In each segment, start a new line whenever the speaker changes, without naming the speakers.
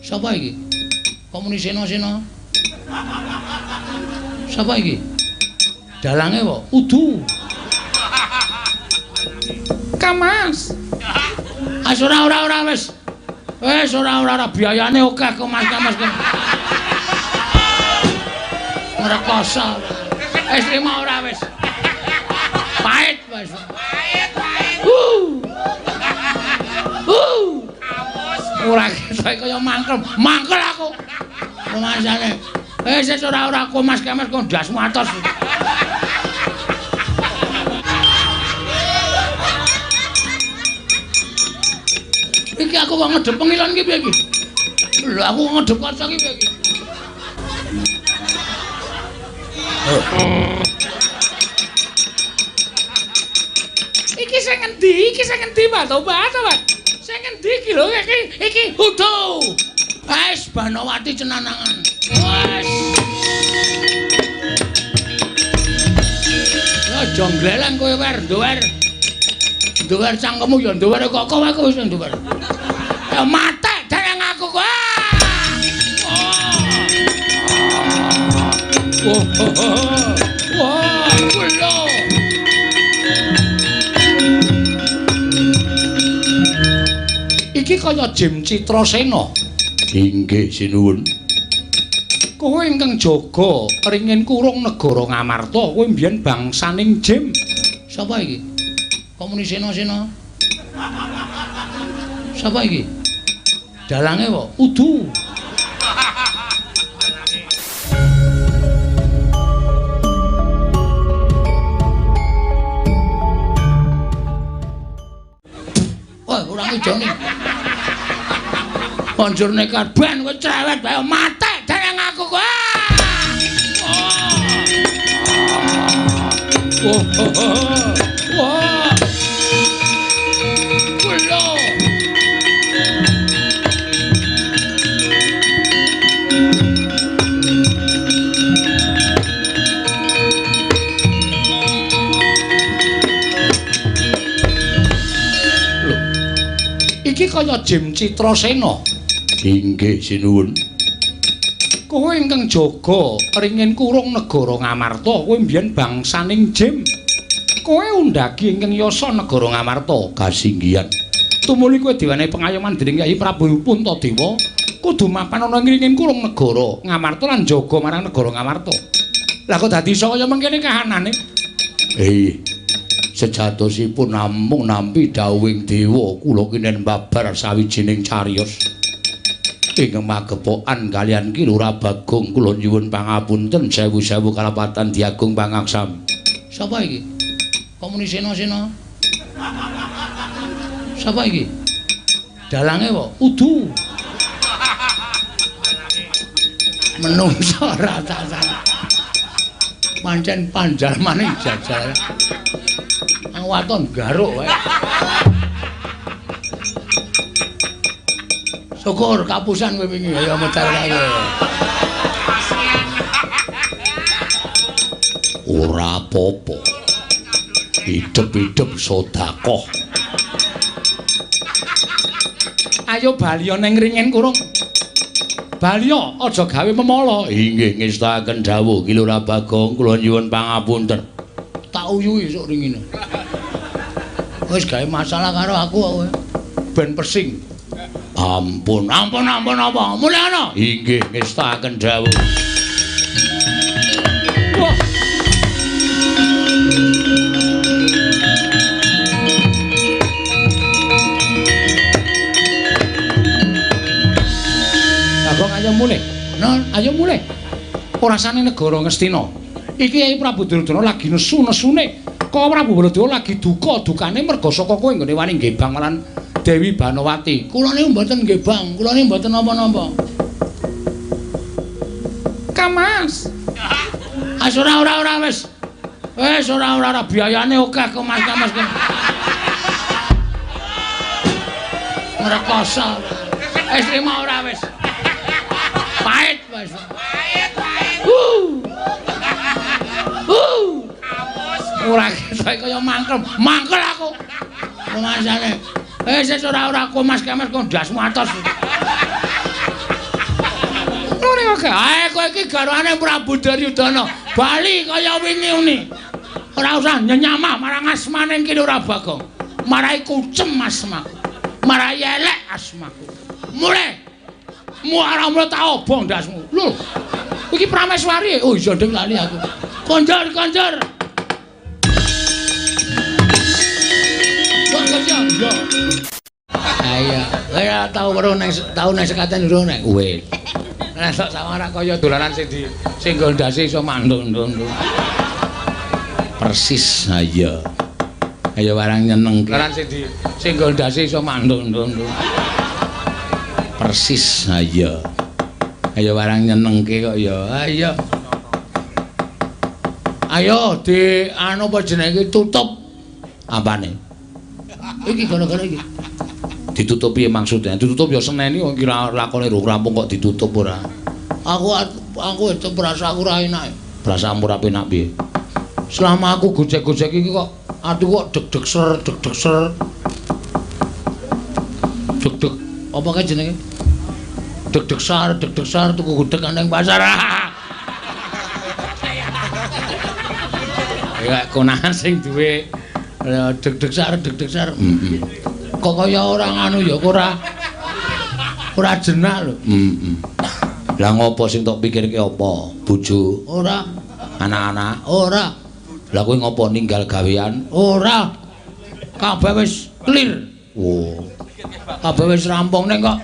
Sapa iki? Kok muni sena-sena? Sapa iki? Dalange apa? Udu. Kamas. As ora ora ora wis. Wis ora ora ora biayane akeh kok Mas Kamas. Ngrekoso. Wis trimo ora wis. Pahit wis.
Pahit, pahit.
Ora ketok kaya mangkel. Mangkel aku. Rumasane. Wis wis ora ora aku Mas Kamas kok ndasmu atos. Iki aku kok ngedep pengilon iki piye iki? Lho aku kok ngedep kaca iki piye iki? Iki sing ngendi? Iki sing ngendi, Pak? Tobat, tobat. Sing ngendi iki lho? Iki iki udu. Wis Banowati cenanangan. Wis. Aja ngleleng kowe wer, nduwer. Nduwer cangkemmu ya nduwer kok kowe aku wis nduwer. Ya mate dereng aku kowe. Oh. Wah, lho. Iki kaya Jim Citrasena. Inggih sinuwun. Kowe ingkang jaga ringin kurung negara Ngamarta, kowe mbiyen bangsaning Jim. Sapa iki? Kok muni sena-sena? Sapa iki? Dalange apa? Udu. Wah, ora ngijone. Banjur nekat ben kowe cerewet bae mate dereng aku kowe. Oh. Wah. Lho. Lho. Iki kaya Jim Citrasena. Inggih sinuwun. Kowe ingkang jaga ringin kurung negara Ngamarta, kowe mbiyen bangsaning Jim. Kowe undhagi ingkang yasa negara Ngamarta kasinggihan. Tumuli kowe diwenehi pengayoman dening Kyai Prabu Puntadewa, kudu mapan ana ing ringin kurung negara Ngamarta lan jaga marang negara Ngamarta. Lah kok dadi iso kaya mengkene kahanane? Sejatosipun namung nampi dawuhing dewa kula kinen babar sawijining cariyos. Ingkang magepokan kaliyan Ki Lurah Bagong kula nyuwun pangapunten sewu-sewu kalapatan diagung pangaksam. Sapa iki? Kok muni sena-sena? Sapa iki? Dalange apa? Udu. Menungso ora tasan. Pancen panjalmane jajal. Ang waton garuk wae. Syukur kapusan kowe wingi ayo medal kae. Ora apa-apa. Hidup-hidup sedekah. Ayo baliya ning ringin kurung. Baliya aja gawe memala. Inggih ngestakaken dawuh Ki Lurah Bagong kula nyuwun pangapunten. Tak uyuhi sok ringine. Wis gawe masalah karo aku kowe. Ben pesing. Ampun, ampun, ampun apa? Mulih ana. Inggih ngestakaken dawuh. Wah. Bagong ayo mulih. Non, ayo mulih. Ora sane negara Ngastina. Iki Kyai Prabu Duryudana lagi nesu-nesune. Kok Prabu Baladewa lagi duka-dukane merga saka kowe nggone wani nggebang lan Dewi Banowati. Kula niku mboten nggebang, kula niku mboten napa-napa. Kamas. As ora ora ora wis. Wis ora ora ora biayane akeh kok Mas Kamas. Ngrekoso. Wis trimo ora wis. Pahit wis.
Pahit, pahit.
Ora ketok kaya mangkel. Mangkel aku. Rumasane. Wis wis ora ora aku Mas Kamas kok ndasmu atos. Sapa kae? Ae kowe iki garwane Prabu Duryudana. Bali kaya wingi uni. Ora usah nyenyamah marang asmane kene ora Bagong. Marai kucem asmaku. Marai elek asmaku. Mulih. Muara mulih tak obong ndasmu. Lho. Iki Prameswari. Oh iya ndek lali aku. Konjor, konjor. Konjor, yo. Ayo, ora tau weruh nang tau nang sekaten urung nang kowe. Nek sok sawang ora kaya dolanan sing di sing nggo ndase iso mandung-ndung. Persis, ha iya. Ayo warang nyenengke. Dolanan sing di sing nggo ndase iso mandung-ndung. Persis, ha iya. Ayo warang nyenengke kok ya. Ayo. Ayo di anu apa jenenge tutup. Apane? Iki gara-gara iki. Ditutup piye maksudnya? Ditutup ya seneni wong iki lakone rung rampung kok ditutup ora. Aku itu berasa aku ora enak. Perasaanmu ora penak piye? Selama aku gojek-gojek iki kok atiku kok deg-deg ser, deg-deg ser. Deg-deg apa kae jenenge? Deg-deg sar, deg-deg sar tuku gudeg nang pasar. Ya konangan sing duwe deg-deg sar, deg-deg sar. Heeh. Kok kaya ora nganu ya ora ora jenak lho. Heeh. Lah ngopo sing tok pikirke apa? Bojo? Ora. Anak-anak? Ora. Lah kowe ngopo ninggal gawean? Ora. Kabeh wis clear. Oh. Kabeh wis rampung ning kok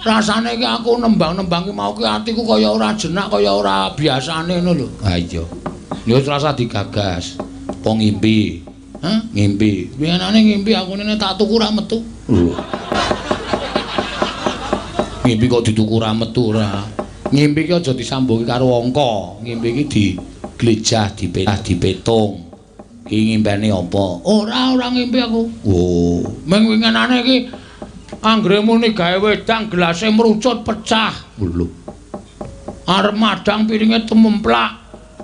rasane iki aku nembang-nembang ki mau ki atiku kaya ora jenak kaya ora biasane ngono lho. Ha iya. Ya wis rasa digagas. Apa ngimpi? Hah? Ngimpi. Winginane ngimpi aku nene tak tuku ra metu. Lho. Ngimpi kok dituku ra metu ora. Ngimpi ki aja disambungi karo angka. Ngimpi ki diglejah, dipetah, dipetung. Ki ngimpene apa? Ora, ora ngimpi aku. Oh, ming winginane iki anggere muni gawe wedang gelase mrucut pecah. Lho. Arep madang piringe tememplak.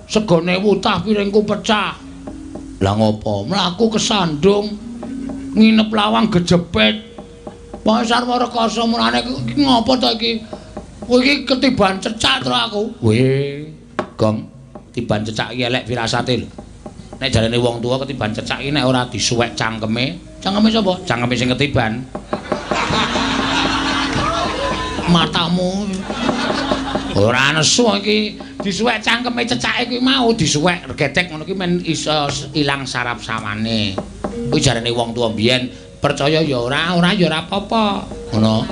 Segone wutah piringku pecah. Lah ngopo? Mlaku kesandung nginep lawang gejepit. Pokoke sarwa rekasa mulane iki ngopo to iki? Kowe iki ketiban cecak to aku. Weh, Gong, tiban cecak iki elek firasate lho. Nek jarene wong tuwa ketiban cecak iki nek ora disuwek cangkeme, cangkeme sapa? Cangkeme sing ketiban. Matamu. Ora nesu iki. Disuwek cangkeme cecake kuwi mau disuwek regedek ngono kuwi men iso ilang saraf sawane. Kuwi jarene wong tuwa mbiyen percaya ya ora, ora ya ora apa-apa. Ngono.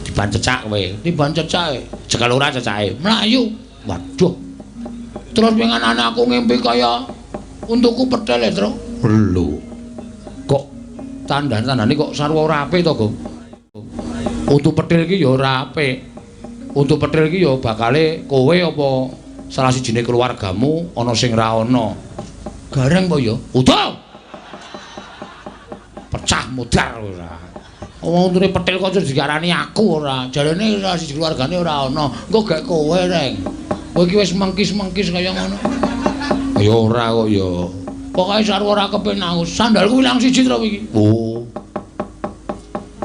Tiban cecak kowe, tiban cecake. Cekel ora cecake. Mlayu. Waduh. Terus winginane aku ngimpi kaya untuku pethel, Tru. Lho. Kok tandane-tandane kok sarwa ora apik to, Gong? Untu pethel iki ya ora apik. Untu pethel iki ya bakale kowe apa salah sijine keluargamu ana sing ra ana. Gareng apa ya? Utuh. Pecah mudar ora. Wong untune pethel kok diarani aku ora. Jarene salah siji keluargane ora ana. Engko gek kowe, Reng. Kowe iki wis mengkis-mengkis kaya ngono. Ya ora kok ya. Pokoke sarwa ora kepenak. Sandalku ilang siji to iki. Oh.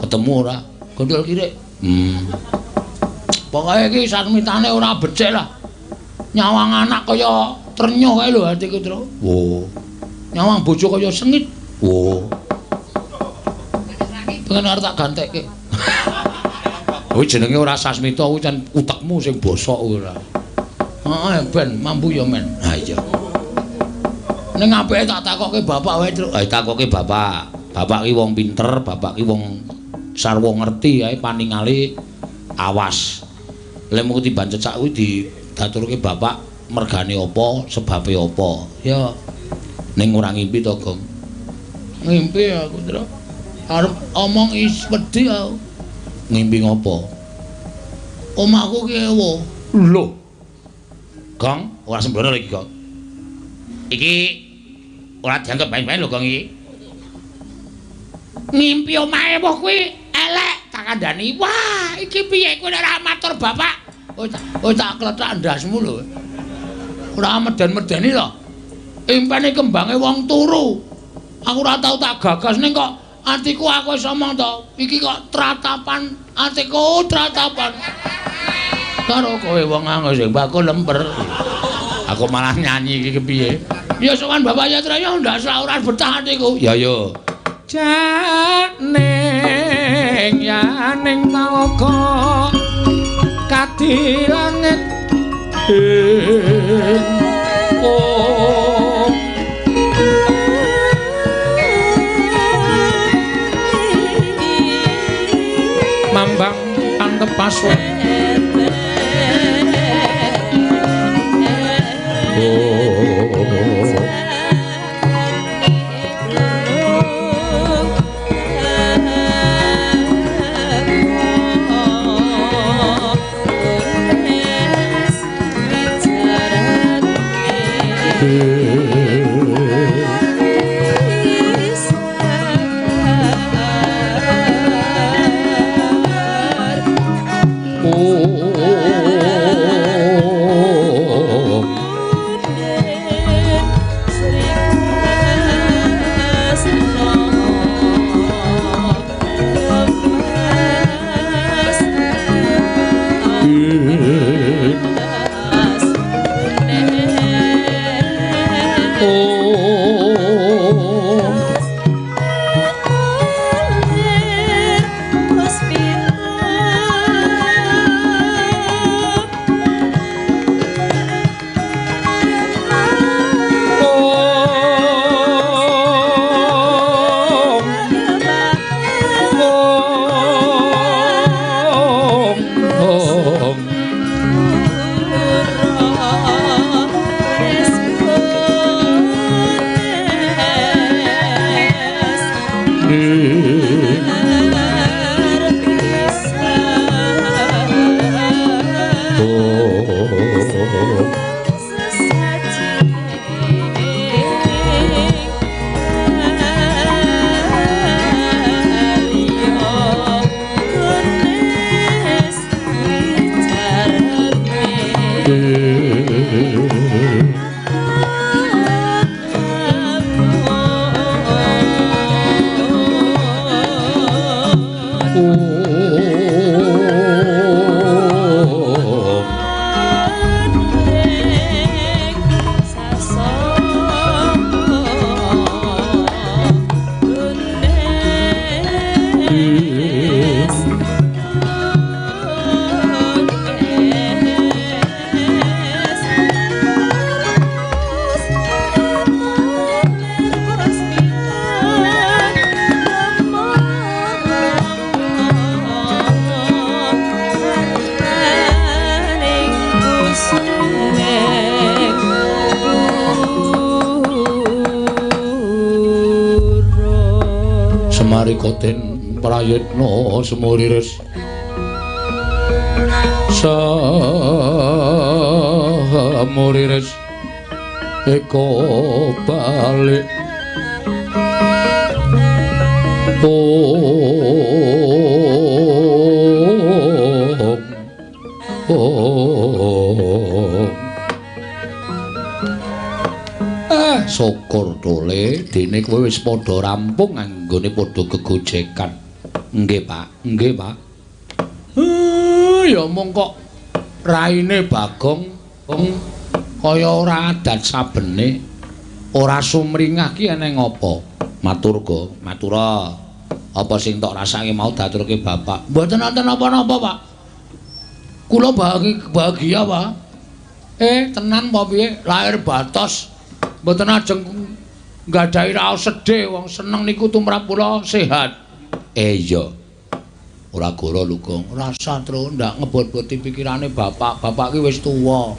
Ketemu ora? Gondol kirik. Pokoke iki sarmitane ora becik lah. Nyawang anak kaya trenyuh kae lho atiku, Tru. Oh. Nyawang bojo kaya sengit. Oh. Pengen arep tak gantekke. Kuwi jenenge ora sasmita, kuwi jan utekmu sing bosok ora. Heeh, ben mampu ya men. Ha iya. Ning apike tak takokke bapak wae, Tru. Ha takokke bapak. Bapak ki wong pinter, bapak ki wong sarwa ngerti ae paningale awas. Lemu ketiban cecak kuwi didaturke bapak mergane apa, sebabe apa. Ya ning ora ngimpi to, Gong. Ngimpi aku, Tru. Arep omong is wedi aku. Ngimpi ngopo? Omahku ki ewo. Lho. Gong, ora sembrono iki, Gong. Iki ora dianggep main-main lho, Gong iki. Ngimpi omahe ewo kuwi elek tak kandhani. Wah, iki piye kowe ora matur bapak? Oh tak klethak ndasmu lho. Ora meden-medeni to. Impene kembange wong turu. Aku ora tau tak gagas ning kok atiku aku wis omong to. Iki kok tratapan atiku tratapan. Karo kowe wong anggo sing bakul lemper. Aku malah nyanyi iki kepiye? Ya sowan Bapak Yatra ya ndak ora betah atiku. Ya ya. Janing yaning talaga kadi langit oh. Mambang pantepas. Semarikoten prayitna semuriris semuriris eko balik om om. Syukur dole dene kowe wis padha rampung anggone padha gegojekan. Nggih, Pak. Nggih, Pak. Ya mung kok raine Bagong kaya ora adat sabene, ora sumringah ki eneng apa? Matur go, matura. Apa sing tok rasake mau diaturke Bapak? Mboten wonten napa-napa, Pak. Kula bahagia, Pak. Tenan apa piye? Lahir batos. Mboten ajeng nggadahi raos sedih, wong seneng niku tumrap kula sehat. Iya. Ora goro lho, Gong. Rasa tru ndak ngebot-boti pikirane bapak. Bapak ki wis tuwa.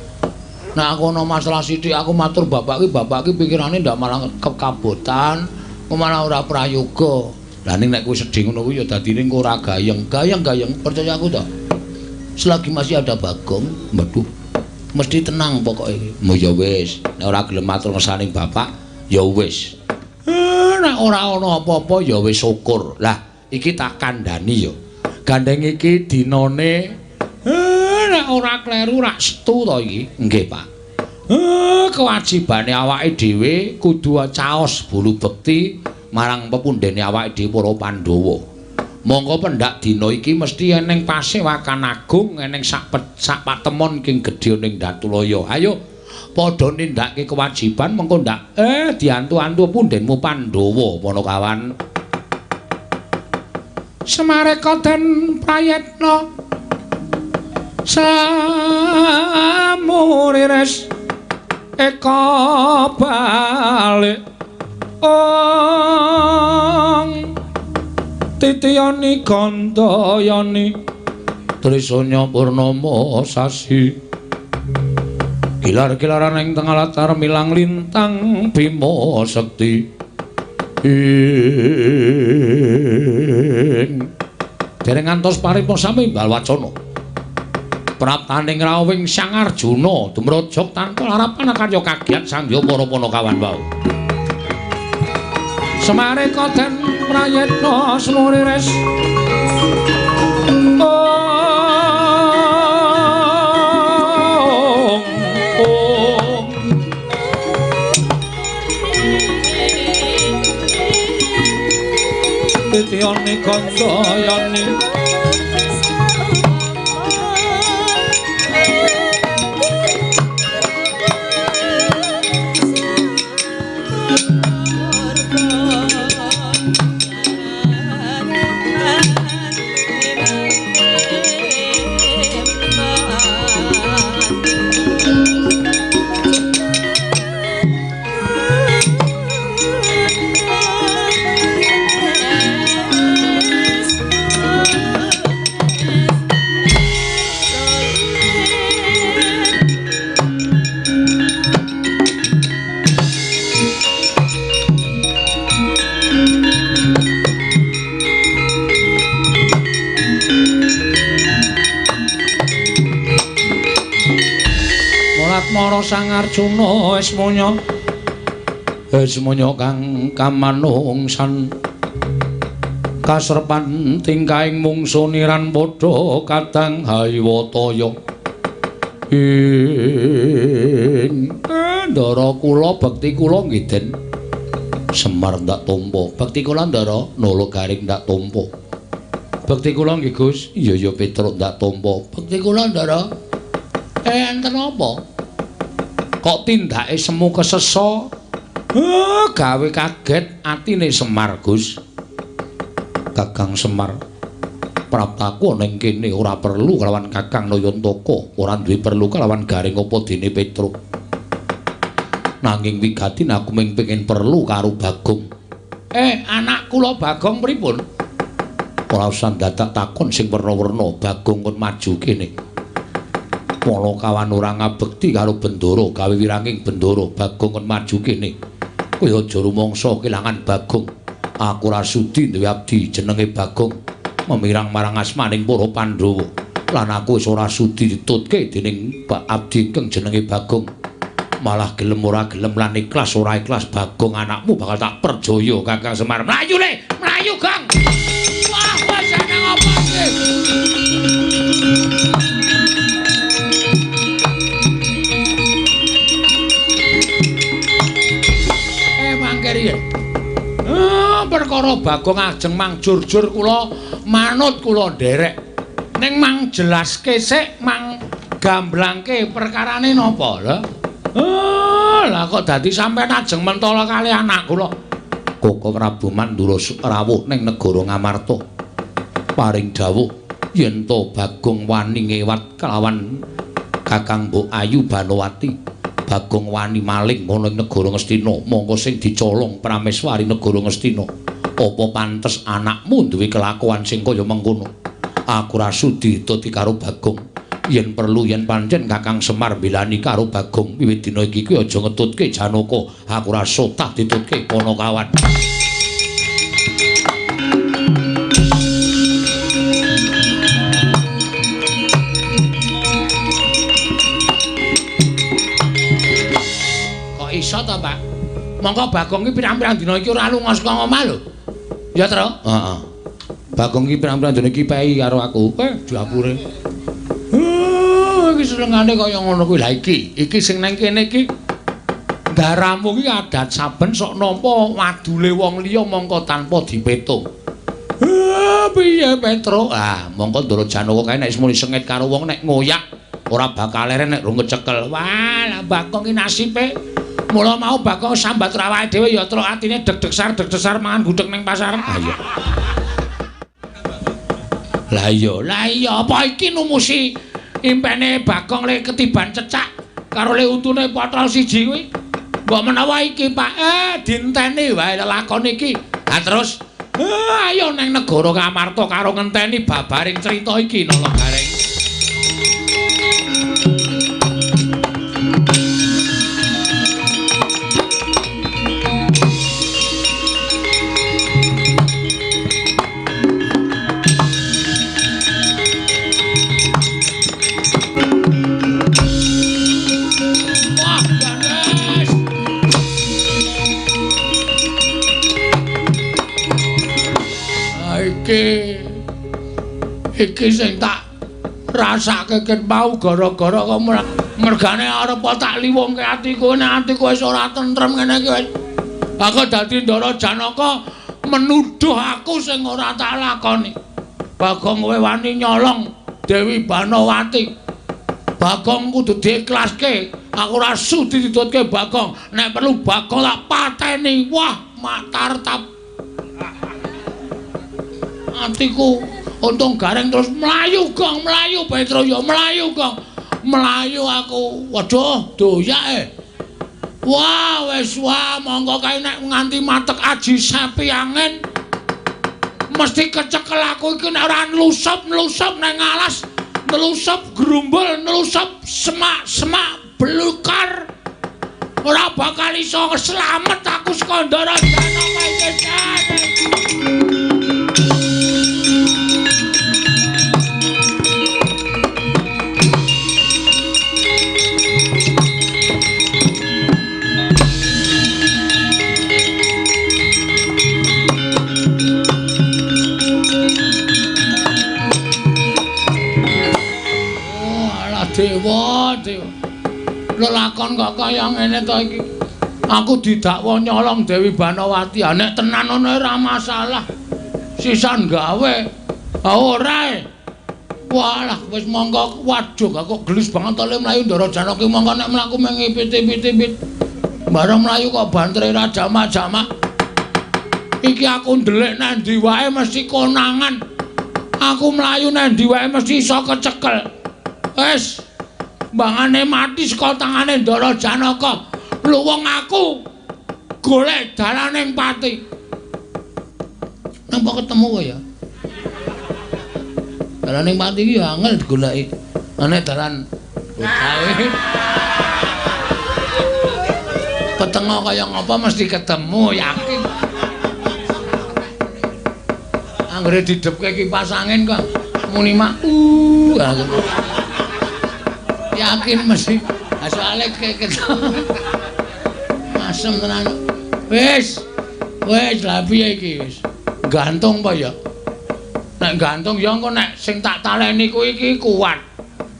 Nek aku ana masalah sithik aku matur bapak ki pikirane ndak malah kekabotan, malah ora prayoga. Lah ning nek kowe sedih ngono kuwi ya dadine engko ora gayeng. Gayeng-gayeng percaya aku to. Selagi masih ada Bagong, waduh, mesti tenang pokoke. Mu ya wis, nek ora gelem matur ngersane bapak, ya wis. Nek ora ana apa-apa ya wis syukur. Lah, iki tak kandhani ya. Gandeng iki dinane nek ora kleru rak setu to iki. Nggih, Pak. Kewajibane awake dhewe kudu caos bulu bekti marang pepundhene awake dhewe para Pandhawa. Mongko pendak dina iki mesti eneng pasewakan agung, eneng sak patemon king gedhe ning Datulaya. Ayo padha nindakake kewajiban mengko ndak diantu-antu pundhenmu Pandhawa Panakawan. Semareka den prayetna samurires eka balik ong titiyani gandayani trisanya purnama sasi gilar-gilaran ing tengah latar milang lintang bima sekti ing dereng ngantos paripurna sami imbal wacana praptaning rawuhing Sang Arjuna dumrojog tanpa larapan karya kagiat sangya para panakawan wau. Semareka den prayetna semurires ong ong titiyani gandayani Sang Arjuna esmonya esmonya kang kamanungsan kaserpan tingkahing mungsu niran padha kadang haywataya ing ndara kula bekti kula nggih Den Semar ndak tampa bekti kula ndara Nala Garing ndak tampa bekti kula nggih Gus iya ya Petruk ndak tampa bekti kula ndara enten apa kok tindake semu kesesa gawe kaget atine Semar Gus. Kakang Semar praptaku ana ing kene ora perlu kelawan Kakang Nayantaka, ora duwe perlu kelawan Garing apa dene Petruk. Nanging wigatin aku mung pengin perlu karo Bagong. Anak kula Bagong pripun? Ora usah dadak takon sing werna-werna, Bagong kon maju kene. Panakawan ora ngabekti karo Bendara, gawe wiranging Bendara, Bagong kon maju kene. Kowe aja rumangsa kelangan Bagong. Aku ora sudi duwe abdi jenenge Bagong memirang marang asmaning para Pandhawa. Lan aku wis ora sudi ditutke dening abdi ingkang jenenge Bagong. Malah gelem ora gelem lan ikhlas ora ikhlas Bagong anakmu bakal tak perjaya Kakang Semar. Mlayu le, mlayu Gong. Wah, wis ana apa iki? Perkara Bagong ajeng mang jurjur kula manut kula nderek. Ning mang jelaske sik, mang gamblangke perkarane napa lho? Lah kok dadi sampean ajeng mentala kali anak kula. Koko Prabu Mandura rawuh ning negara Ngamarta. Paring dawuh yen to Bagong wani ngewat kelawan Kakang Mbok Ayu Banowati. Bagong wani maling ana ing negara Ngastina, mongko sing dicolong Prameswari negara Ngastina. Apa pantes anakmu duwe kelakuan sing kaya mengkono? Aku ora sudi dadi karo Bagong. Yen perlu yen pancen Kakang Semar mbelani karo Bagong, wiwit dina iki kuwi aja ngetutke Janaka. Aku ora sotah ditutke Panakawan. Iso to, Pak? Mongko Bagong iki pirang-pirang dina iki ora lunga saka omah lho. Ya, Tru? Heeh. Bagong iki pirang-pirang dina iki pei karo aku. Dapure. Iki senengane kaya ngono kuwi. Lah iki, iki sing nang kene iki daramu iki adat saben sok nampa wadule wong liya mongko tanpa dipetung. Piye Petro? Ah, mongko Ndara Janaka kae nek wis muni sengit karo wong nek ngoyak ora bakal leren nek rung kecekel. Wah, lah Bagong ki nasibe. Mula mau Bagong sambat awake dhewe ya truk atine deg-degsar deg-degsar mangan gudeg ning pasar. Ah iya. Lah iya, lah iya apa iki numusi impene Bagong le ketiban cecak karo le untune potol siji kuwi. Mbok menawa iki Pak, dinteni wae lelakon iki. Lah terus ayo neng negara Ngamarta karo ngenteni babaring cerita iki Nala Gareng. Wah, ganes. Iki sing tak rasake ket mau gara-gara kok mergane arep tak liwungke atiku nek atiku wis ora tentrem ngene iki wis. Aku dadi Ndara Janaka menuduh aku sing ora tak lakoni. Bagong kowe wani nyolong Dewi Banowati. Bagong kudu diikhlaske. Aku ora sudi ditutke Bagong. Nek perlu Bagong tak pateni. Wah, matar tap. Atiku untung Gareng terus mlayu Gong, mlayu Petro ya mlayu Gong. Mlayu aku. Waduh, doyake. Wah, wis wah monggo kae nek nganti matek aji sapi angin mesti kecekel aku iki nek ora nlusup-nlusup nang alas, nlusup grumbul, nlusup semak-semak belukar. Ora bakal iso slamet aku saka Ndara Janaka iki. Dewa, dewa. Lelakon kok kaya ngene to iki. Aku didakwa nyolong Dewi Banowati. Ha nek tenan ngono ora masalah. Sisan gawe. Ha ora. Walah wis mongko waduh kok gelis banget to le mlayu Ndara Janaka mongko nek mlaku mengipit-ipit-ipit. Bareng mlayu kok bantere ra jamak-jamak. Iki aku ndelik nang ndi wae mesti konangan. Aku mlayu nang ndi wae mesti iso kecekel. Wis mbangane mati saka tangane Ndara Janaka. Luwung aku golek dalaning pati. Napa ketemu kok ya? Dalaning pati iki ya angel digoleki. Nek dalan bocahe. Petengo kaya ngapa mesti ketemu, yakin. Anggere didhepke kipas angin kok muni mak. Yakin mesti. Soale ketok. Asem tenan. Wis. Wis lha piye iki wis. Gantung apa ya? Nek gantung ya engko nek sing tak taleni kuwi iki kuat.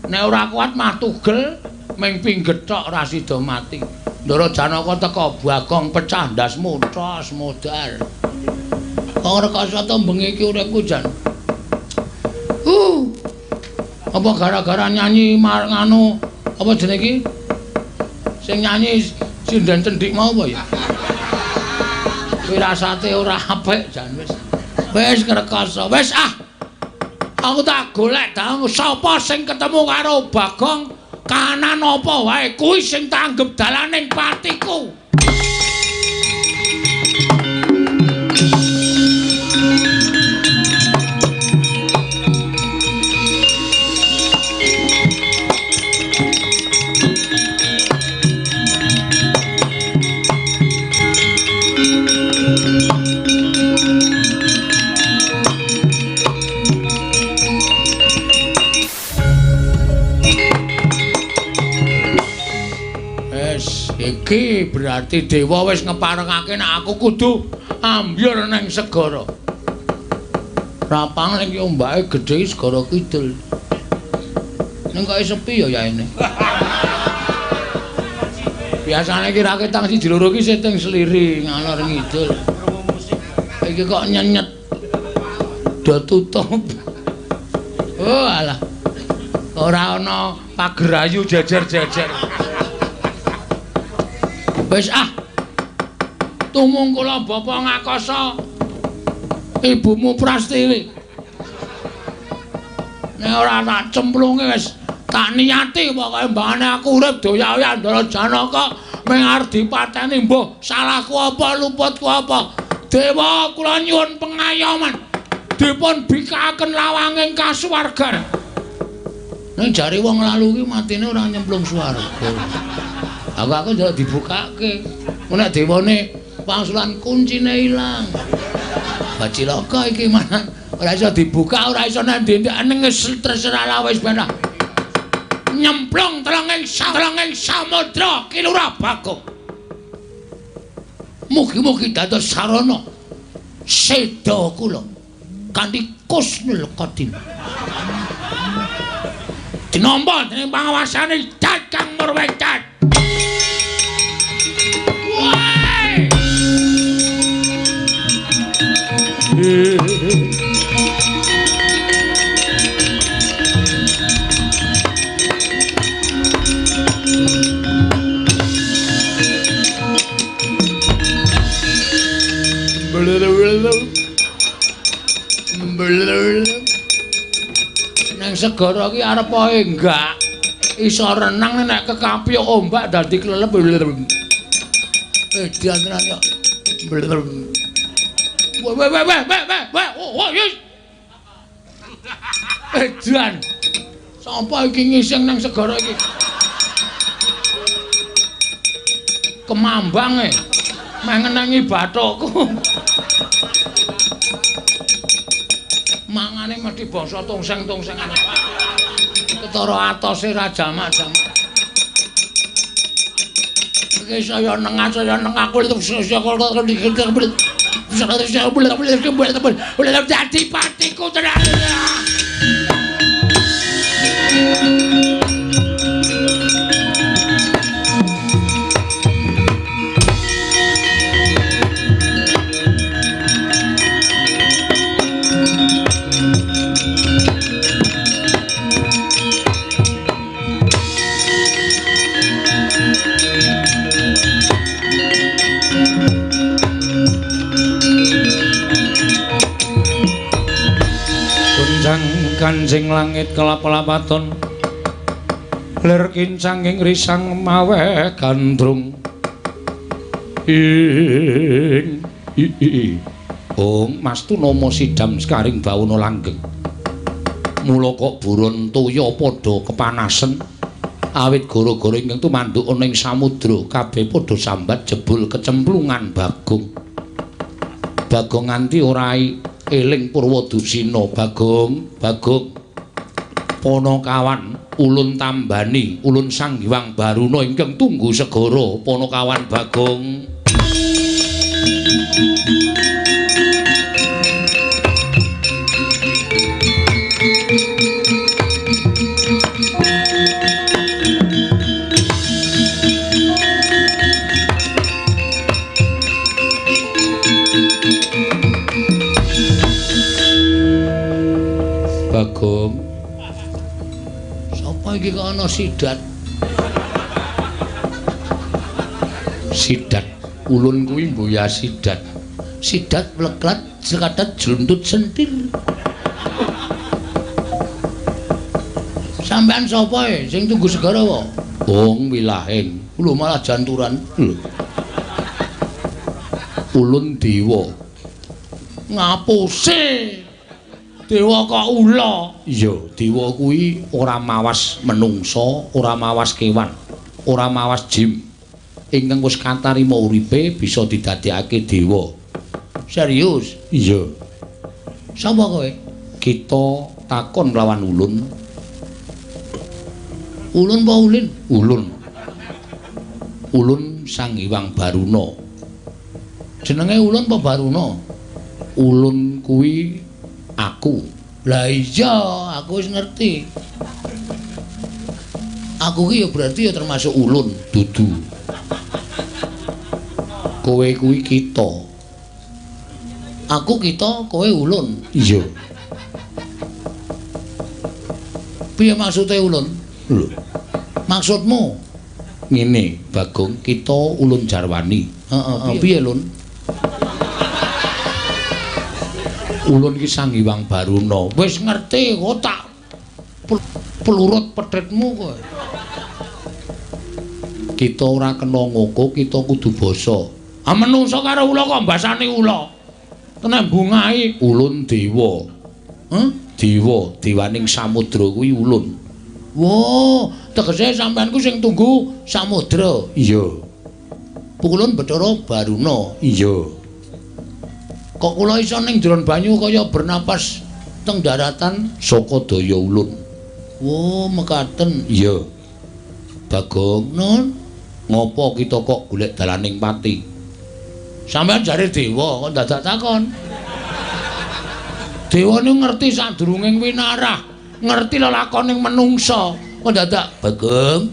Nek ora kuat mah tugel ming pingget tok ora sida mati. Ndara Janaka teka Bagong pecah ndasmu tos modal. Kok rekoso to bengi iki uripku jan. Apa gara-gara nyanyi nganu apa jenenge iki? Sing nyanyi sinden cendik mau apa ya? Wirasate ora apik jan wis. Wis ngrekoso. Wis ah. Aku tak golek dang sapa sing ketemu karo Bagong kanan apa wae kuwi sing tak anggep dalaning patiku. Iki berarti dewa wis ngeparengake nek aku kudu ambyur nang segara. Rapang ning ombake gedhe segara kidul. Ning kok sepi ya yaene. Biasane iki raketang siji loro iki syuting sliri ngalor ngidul. Iki kok nyenyet. Do tutup. Oh alah. Ora ana pagerayu jejer-jejer. Wis ah. Tumung kula bapa ngakasa ibumu Prastiwi. Nek ora tak cemplunge wis tak niati pokoke mbane aku urip doya-oya Ndara Janaka mung arep dipateni mbuh salahku apa luputku apa. Dewa kula nyuwun pengayoman. Dipun bikakaken lawanging kasuwargan. Ning jare wong lalu ki matine ora nyemplung swarga. Aku njaluk dibukake. Nek dewane pangsulan kuncine ilang. Bacilaka iki manan ora iso dibuka, ora iso nang ndi-ndi ning terserah lah wis ben. Nyemplung telenging samudra Kilurah Bagong. Mugi-mugi dados sarana seda kula kanthi kusnul khotimah. Dinampa dening pangawasane Kakang Murwengcat. Nang segara iki arep ae enggak iso renang nek kekapyuk ombak dadi klelep. Edan tenan yo. Weh weh weh weh weh weh oh yes. Edan. Sapa iki ngising nang segara iki? Kemambang e. Meh ngenengi bathukku. Mangane mesti bangsa tongseng-tongsengan. Ketara atose ra jamak-jamak. Iki saya nengah aku dadi patiku tenan.
Kanjeng langit kelap-lapaton lir kincanging risang maweh gandrung ing i ong Mas Tunama sidam sekaring bawana langgeng mula kok buron toya padha kepanasen awit gara-gara ingkang tumanduk ana ing samudra kabeh padha sambat jebul kecemplungan Bagong. Bagong nganti ora eling Purwadusina. Bagong, Bagong Panakawan ulun tambani ulun Sang Hyang Baruna ingkang tunggu segara. Panakawan Bagong. Bagong.
Sapa iki kok ana sidat?
Sidat ulun kuwi mboya sidat.
Sidat pleklat sekadat jluntut sentir. Sampean sapa e sing tunggu segara wae?
Wong wilahing.
Lho malah janturan.
Lho. Ulun dewa.
Ngapuse. Dewa kok ula?
Iya, dewa kuwi ora mawas menungsa, ora mawas kewan, ora mawas jim. Ingkang wis katarima uripe bisa didadekake dewa.
Serius?
Iya.
Sapa kowe?
Kita takon lawan ulun.
Ulun apa ulin?
Ulun. Ulun Sang Hyang Baruna.
Jenenge ulun apa Baruna?
Ulun kuwi aku.
Lah iya, aku wis ngerti. Aku ki ya berarti ya termasuk ulun,
dudu. Kowe kuwi kita.
Aku kita, kowe ulun.
Iya.
Piye maksude ulun? Lho. Maksudmu? Ngene, Bagong, kita ulun jarwani. Heeh, piye lun? Ulun ki Sang Hyang Baruna. Wis ngerti kok tak pelurut pedhetmu kowe. Kita ora kena ngoko, kita kudu basa. Ah menungsa karo ula kok mbasani ula. Tenan bungahe ulun dewa. Heh? Dewa, dewaning samudra kuwi ulun. Wah, tegese sampean ku sing tunggu samudra. Iya. Ulun Bathara Baruna. Iya. Kok kula iso ning jero banyu kaya bernapas teng daratan saka daya ulun. Wah, mekaten. Iya. Bagong, nun, ngopo kita kok golek dalaning pati? Sampeyan jare dewa kok dadak takon. Dewa niku ngerti sadurunging winarah, ngerti lelakoning menungsa. Kok dadak, Bagong,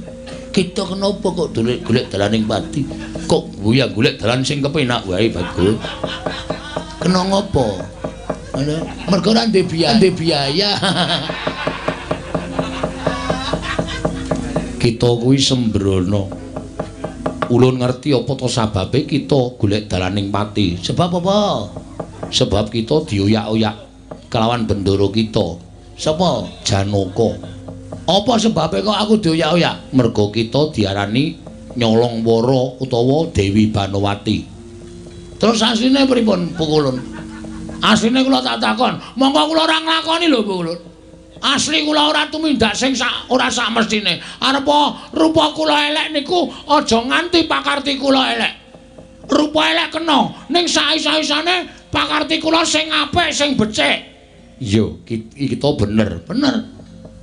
kita kenapa kok golek dalaning pati? Kok goyang golek dalan sing kepenak wae, Bagong. Kena ngopo? Mergo ora ndek biaya. Kita kuwi sembrono. Ulun ngerti apa to sababe kita golek dalaning pati. Sebab apa? Sebab kita dioyak-oyak kelawan bendara kita. Sapa? Janaka. Apa sebabe kok aku dioyak-oyak? Mergo kita diarani nyolong wara utawa Dewi Banowati. Terus asline pripun, Bu Kulun? Asline kula tak takon, monggo kula ora nglakoni lho, Bu Kulun. Asli kula ora tumindak sing sak ora sak mestine. Arepa rupa kula elek niku aja nganti pakarti kula elek. Rupa elek kena, ning sak-isa-isane pakarti kula sing apik, sing becik. Iya, kita bener, bener.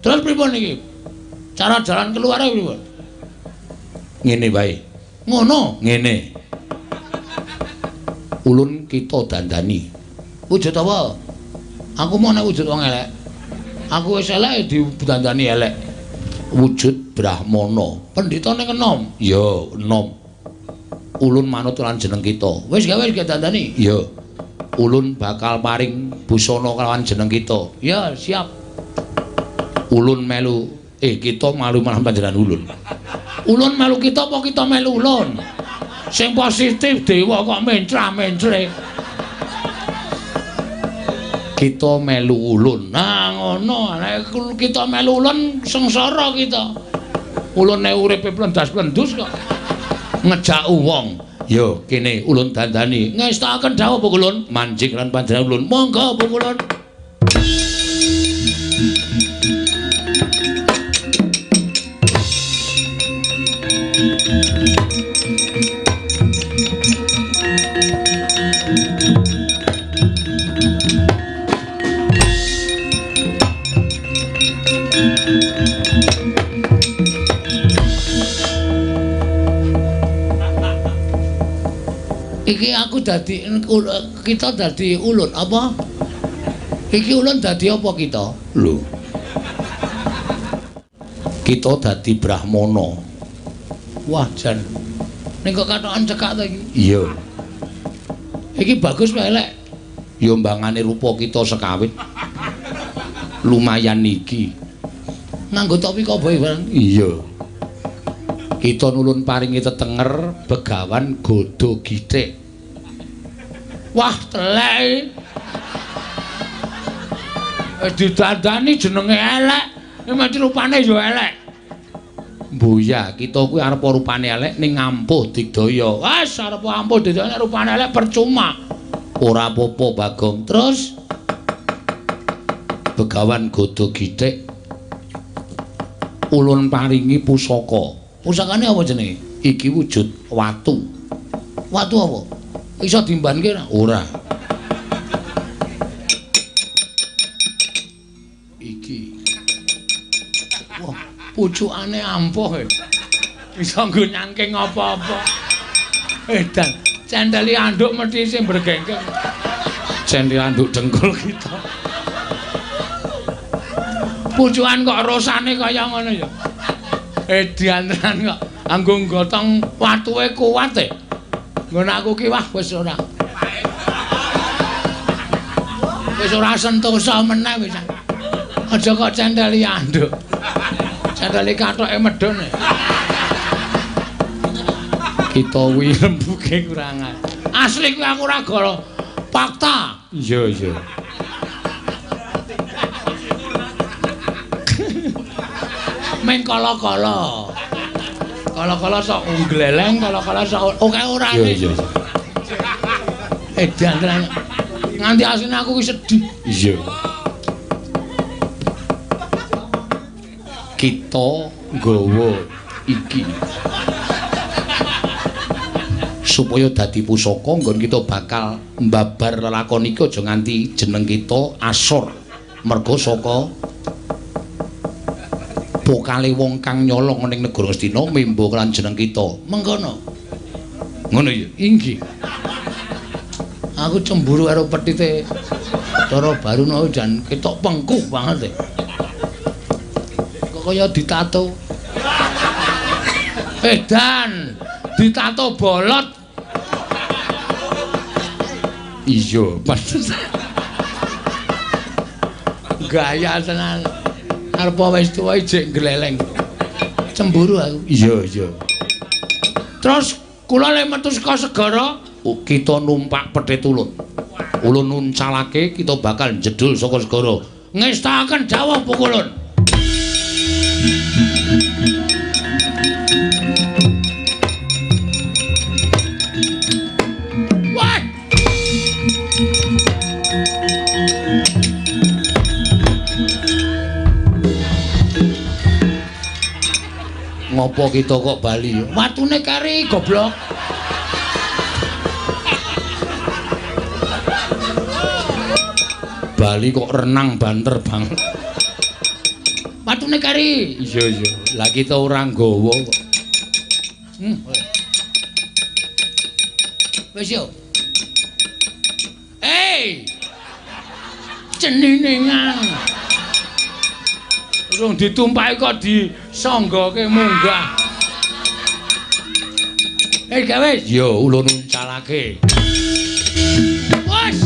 Terus pripun iki? Cara jalan keluare pripun? Ngene wae. Ngono, ngene. Ulun kita dandani. Wujud apa? Aku mau nek wujud wong elek. Aku wis elek didandani elek. Wujud Brahmana. Pendhitane enom. Ya, enom. Ulun manut lan jeneng kita. Wis gawe wis dandani. Ya. Ulun bakal paring busana kelawan jeneng kita. Ya, siap. Ulun melu kita malu malah panjenengan ulun. Ulun melu kita apa kita melu ulun? Sing positif dewa kok mencra-mencle. Kita melu ulun. Nah ngono, nek kita melu ulun sengsara kita. Ulune uripe plendas-plendus kok ngejak wong. Yo kene ulun dandani. Ngestakaken dawuh Bu Kulun, manjing lan panjenengan ulun. Monggo Bu Kulun. Iki aku dadi kita dadi ulun apa? Iki ulun dadi apa kita? Lho. Kita dadi Brahmana. Wah, jan. Ning kok kathokan cekak to iki? Iya. Iki bagus wae elek. Ya mbangane rupa kita sekawit. Lumayan iki. Nganggo topi koboi barang. Iya. Kita nulun paringi tetenger Begawan Godo Githik. Wah, telek. Wis didandani jenenge elek, mesti rupane ya elek. Mbuya, kita kuwi arep rupane elek ning ampuh digdaya. Wes arep ampuh digdaya rupane elek percuma. Ora apa-apa, Bagong. Terus Begawan Godo Githik ulun paringi pusaka. Pusakane apa jenenge? Iki wujud watu. Watu apa? Iso dimbanke ora? Ora. Iki. Wah, pucukane ampuh. Iso nggo nyangking apa-apa. Edan, cendeli anduk mesti sing bergengkeng. Cendeli anduk dengkul kita. Pucukan kok rosane kaya ngono ya. Edian tenan kok anggo nggotong watuke kuat e. Nggon aku ki wah wis ora. Wis ora sentosa meneh wis. Aja kok centeli anduk. Centeli kathoke medhun. Kita kuwi rembuge kurangan. Asli kuwi aku ora goro. Fakta.
Iya, iya.
Meng kala-kala. Kala-kala sok ngleleng, kala-kala sok oke ora.
Iya, iya.
Edan tenan. Nganti asline aku ki sedih.
Iya. Kita nggawa iki supaya dadi pusaka nggon kita bakal mbabar lelakon iki aja nganti jeneng kita asor merga saka pokale wong kang nyolong ning negara Ngastina membo lan jeneng kita.
Mengkono.
Ngono ya?
Inggih. Aku cemburu karo petite Cara Baruna jan ketok pengkuh banget. Kok kaya ditato. Edan, ditato bolot.
Iya, pantes.
Gaya tenan. Arep wis tuwa ijek gleleng. Cemburu aku.
Iya, iya.
Terus kula le metu saka segara,
kita numpak petit ulun. Ulun nuncalake kita bakal jedul saka segara.
Ngestakaken dawuh pukulun. Wah!
Ngopo kita kok bali?
Watune kari goblok.
Bali kok renang banter banget.
Watune kari.
Iya, iya. Lah kita ora nggawa kok.
Wis yo. Hey! Cenine ngang. Urung ditumpaki kok disanggoke munggah. Eh, gawe.
Yo, ulun uncalake.
Wes.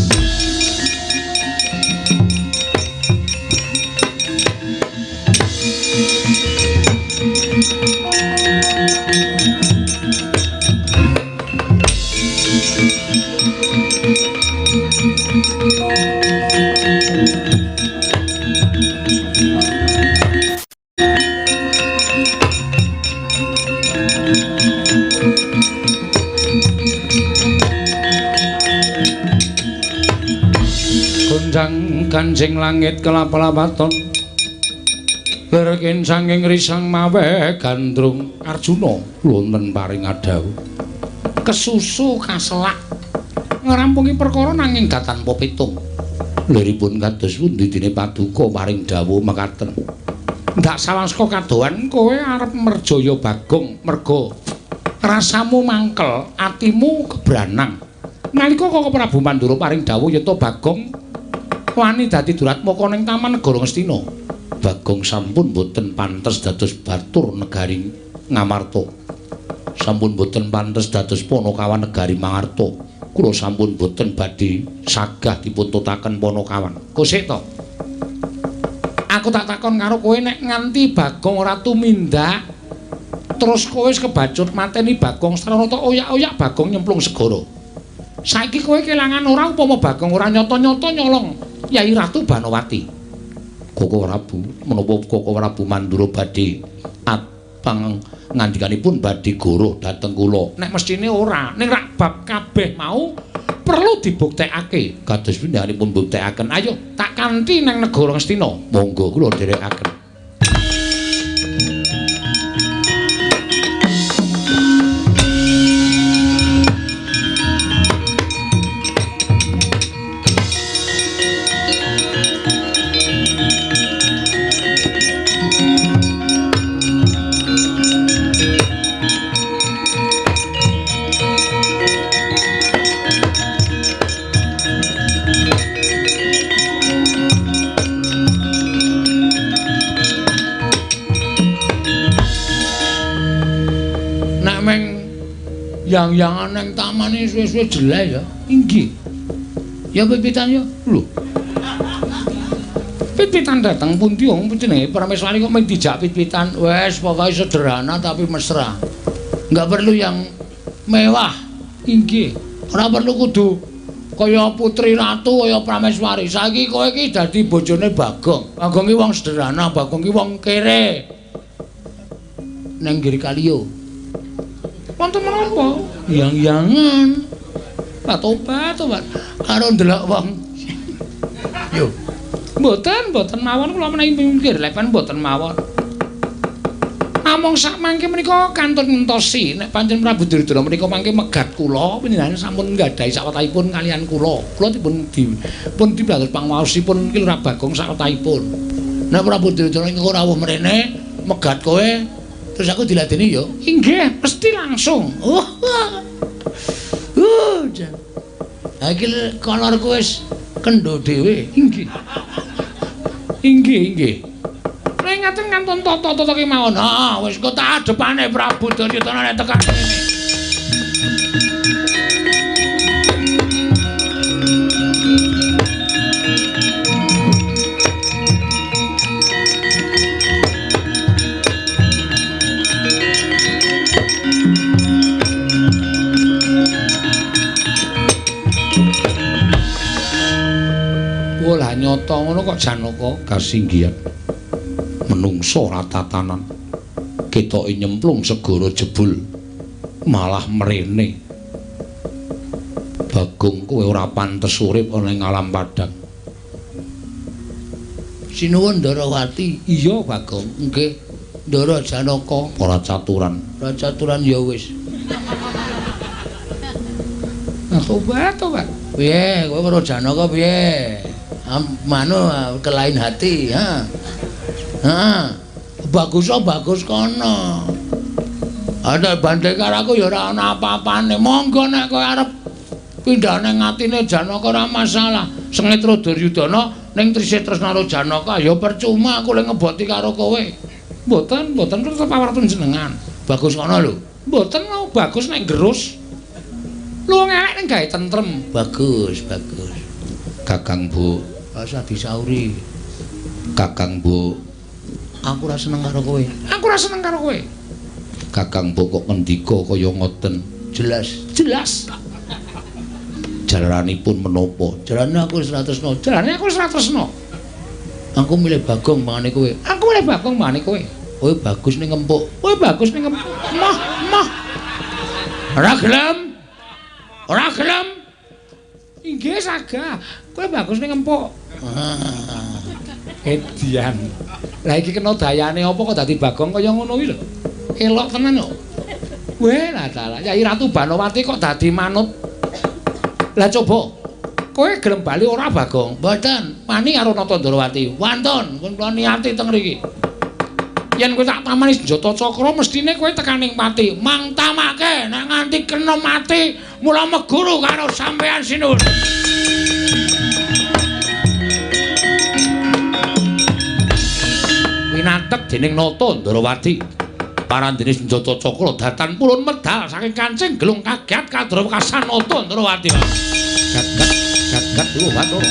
Gonjang ganjing langit kelap-lapaton lerkin sanging risang mawe gandrung. Arjuna wonten paring adhawuh
kesusu kaselak ngrampungi perkara nanging datan tanpa pitung.
Liripun kados pundi dene paduka paring dawuh mekaten.
Ndak sawaska kadohan kowe arep merjaya Bagong merga rasamu mangkel, atimu kebranang. Nalika Koko Prabu Mandura paring dawuh yeta Bagong wani dadi duratmaka ning Taman Negara Ngastina.
Bagong sampun boten pantes dados batur negari Ngamarta. Sampun boten pantes dados panakawan negari Mangarta. Kula sampun boten badhe sagah dipun tutaken panakawan.
Kosek to. Aku tak takon karo kowe nek nganti Bagong ora tumindak terus kowe wis kebacut mateni Bagong sarana oyak-oyak Bagong nyemplung segara. Saiki kowe kelangan ora upama Bagong ora nyata-nyata nyolong Yai Ratu Banowati.
Koko Prabu, menapa Koko Prabu Mandura badhe atpang ngandikanipun badhe goroh dhateng kula?
Nek mesthine ora, ning rak bab kabeh mau perlu dibuktekake.
Kados pindhahanipun buktekaken.
Ayo tak kanthi nang negara Ngastina.
Monggo kula dherekaken.
Yang-yangan nang tamane suwe-suwe jelek ya. Inggih. Ya pipitan ya. Lho. Pit-pitan dateng pundi wong jenenge Prameswari kok mung dijak pit-pitan. Wes pokoke sederhana tapi mesra. Enggak perlu yang mewah. Inggih. Ora perlu kudu kaya putri ratu kaya Prameswari. Saiki kowe iki dadi bojone Bagong. Bagong ki wong sederhana, Bagong ki wong kere. Nang Giri Kaliyo. Wonten menapa? Yang-yangan. Pak tobat, tobat. Karo ndelok wong. Yo. Mboten, mboten mawon kula menawi minggir lepan mboten mawon. Namung sak mangke menika kantun ngentosi nek pancen Prabu Duryudana menika mangke megat kula panjenengan sampun nggadahi sawetahipun kalian kula. Kula dipun dipun pangwaosipun Ki Lurah Bagong sawetahipun. Nek Prabu Duryudana engko rawuh mrene megat kowe terus aku diladeni ya. Inggih, mesti langsung. Oh. Jan. Ha iki kolorku wis kendho dhewe. Inggih. Inggih, inggih. Nek ngaten kantun tata-tata kemawon. Heeh, wis kok tak adepane Prabu Duryudana nek tekan kene. Lah nyata ngono kok Janaka kasinggihan. Menungso ora tatanan. Ketoke nyemplung segara jebul malah mrene. Bagong kowe ora pantes urip ana ing alam padang. Sinuwun Ndarawati. Iya Bagong, nggih. Ndara Janaka ora caturan. Ora caturan ya wis. Nah, tobat, tobat. Piye kowe karo Janaka piye? Manu kelain hati, ha. Ha. Bagus bagus kono. Ada bandhe karo aku ya ora ana apa-apane. Monggo nek kowe arep pindah ning atine Janaka ora masalah. Sengetra Duryudana ning trise tresna karo Janaka ya percuma aku le ngeboti karo kowe. Mboten, mboten tetep awar panjenengan. Bagus kono lho. Mboten bagus nek gerus. Lu wong elek ning gawe tentrem. Bagus, bagus. Kakang Bu, rasa disauri. Kakang Bu, aku ora seneng karo kowe. Aku ora seneng karo kowe. Kakang Bu kok ngendika kaya ngoten. Jelas, jelas. Jalaranipun menapa? Jalane aku wis ora tresna. Jalane aku wis ora tresna. Aku milih Bagong mangane kowe. Aku milih Bagong mangane kowe. Kowe bagus ning ngempuk. Kowe bagus ning ngempuk. Moh, moh. Ora gelem. Ora gelem. Inggih sagah. Kowe bagus ning ngempuk. Edian. Lah iki kena dayane apa kok dadi Bagong kaya ngono kuwi lho. Elok tenan kok. Weh lah dalah. Yai Ratu Banowati kok dadi manut. Lah coba kowe gelem bali ora Bagong? Mboten. Wani karo Nata Ndarawati. Wantun, pun kula niati teng mriki. Yen kowe tak tamani senjata cakra mestine kowe tekaning pati. Mang tamake nek nganti kena mati mula meguru karo sampean sinuwun. Winatek dening Nata Ndarawati. Parandene senjata cakra datan purun medal saking kancing gelung kaget kadra wekasan Nata Ndarawati. Gagat gagat lho Bathara.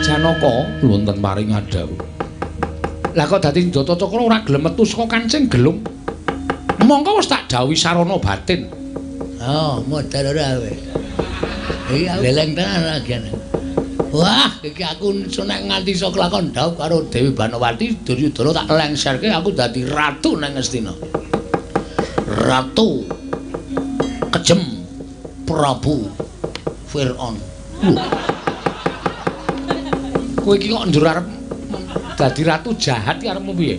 Janaka wonten paring adhawuh. Lah kok dadi senjata cakra ora gelem metu saka kancing gelung. Mongko wis tak dawuhi sarana batin.
Oh, modal ora kowe. Iki leleng tenan lagian. Wah, iki aku nek nganti iso kelakon dhaup karo Dewi Banowati, Duryudana tak lengserke aku dadi ratu nang Ngastina. Ratu Kejem Prabu Fir'aun.
Kowe iki kok njur arep dadi ratu jahat iki arepmu piye?